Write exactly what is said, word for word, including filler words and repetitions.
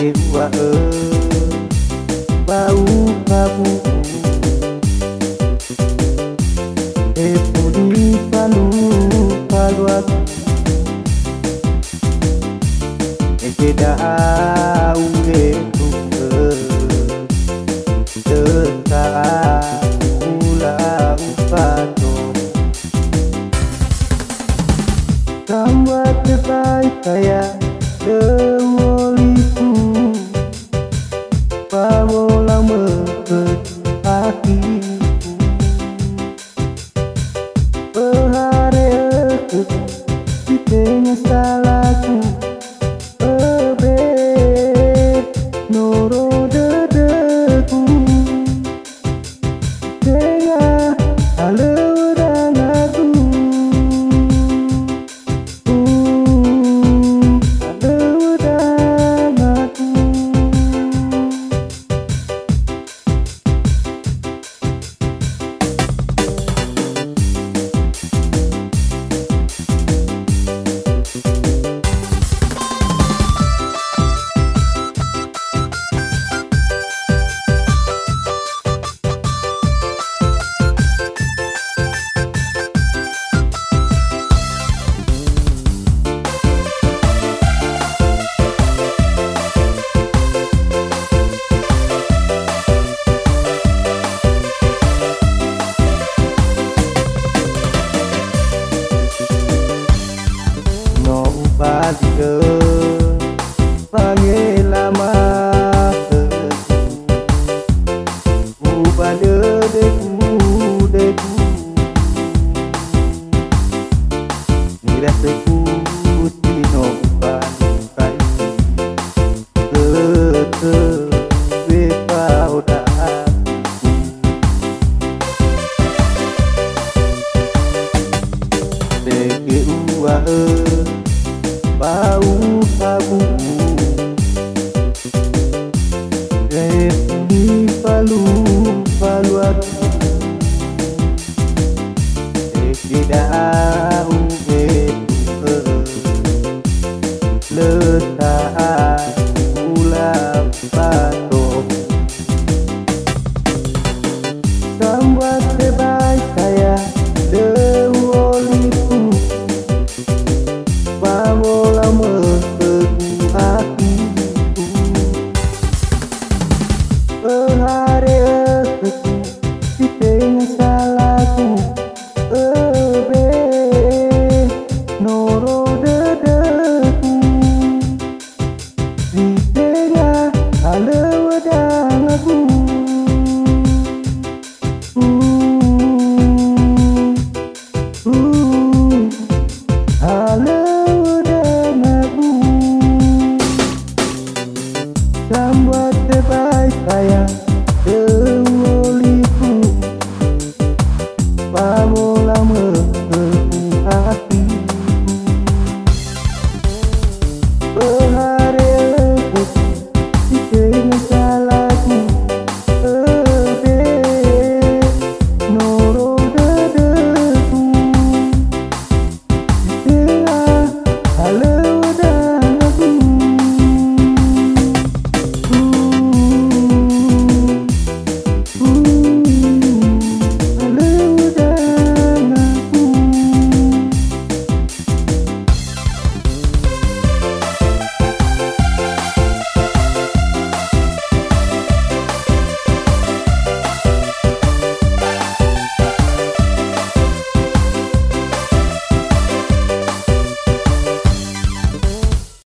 Ebua'ö ba ufabu'u, efuli falufaluagu, ege da'u etu'ö, lö sa'aku ulau fato. Sambua tebai saya, lö u'olifu, ba wolau mökhögu akhigu. Öhare ökhögu, si tenga salagu, öbe, noro dödögu. Tenga alöwö dangagu. Alöwö dangagu. No ubali'ö wangelama khögu, ubalö degu-degu. Nirasögu si no ubalukai, götö wefao da'agu. Bege uwa'ö ba ufabu'u, efuli falufaluagu, ege da'u etu'ö, lö sa'aku ulau fato. Sambua tebai saya, lö u'olifu, ba wolau mökhögu akhigu. Öhare ökhögu, si tenga salagu, öbe, noro dödögu. Si tenga alöwö dangagu.